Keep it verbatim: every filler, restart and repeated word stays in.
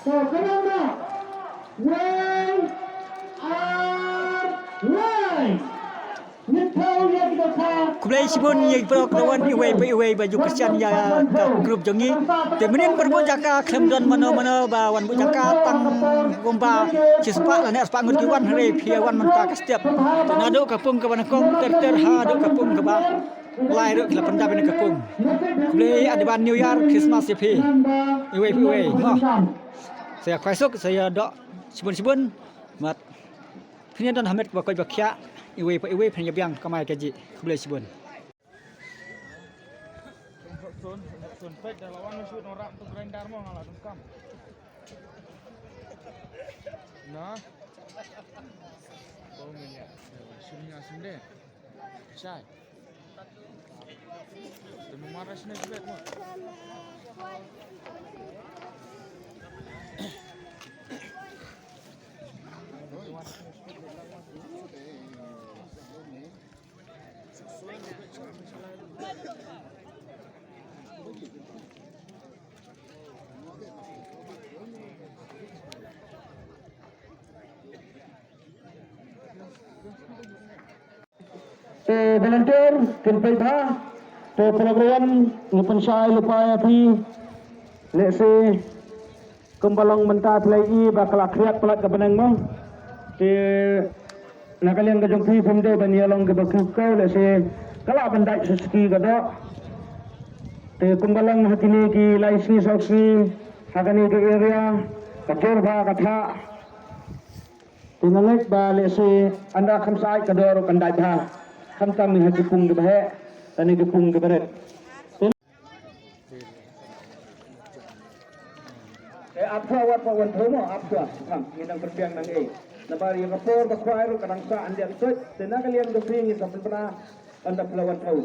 To, kynmaw, wei ar wei. Ngi thaw ïa ki dohkha. Khublei shibun ïa ki paralok ba wan iwei pa iwei ba ju kyrshan ïa ka group jong ngi. Te mynnin ba buh jaka khlem don mano mano ba wan buh jaka, tang kumba shispah lane arspah ngut ki wan, hynrei phi wan mynta ka step. Te naduh ka pung kaba nyngkong ter ter haduh ka pung kaba lai ruh ki la pyndap ïa ka pung. Khublei Advance New Year, Christmas ïa phi iwei pa iwei. Mo, sa ïa khwai suk, sa ïa doh shibun shibun. Mat. Phin ïa don ha met kaba koit ba khiah, iwei pa iwei phin ïa biang kamai kajih. Khublei shibun. Na. Shai. Te mo marah sini juga mo. Te volunteer kin peit bha. Te program ngi pynshai lypa ïa phi. Lehse kumba long mynta phi la ïohi ba ka la khriat palat ka bneng mo. Te na ka liang ka jong phi phim dei ban ïa long kaba kiew kiew, lehse ka la ban dait suski ka doh. Te kumba long ha kine ki lai sngi saw sngi ha kane ka area ka jur bha ka thah. Te nga ngeit ba lehse ynda kham sait ka dor kan dait bha. Khamtam ha ki pung kiba heh lane ki pung kiba rit. Te ap shuwa wat pat wan thew mo, ap shuwa. Ngi dang pynbiang nang ei. Namar ïa ka por ba khwai ruh ka dang sah hyndiat shuh. Te na ka liang jong phi ngin sa pynbna ynda phi la wan thew.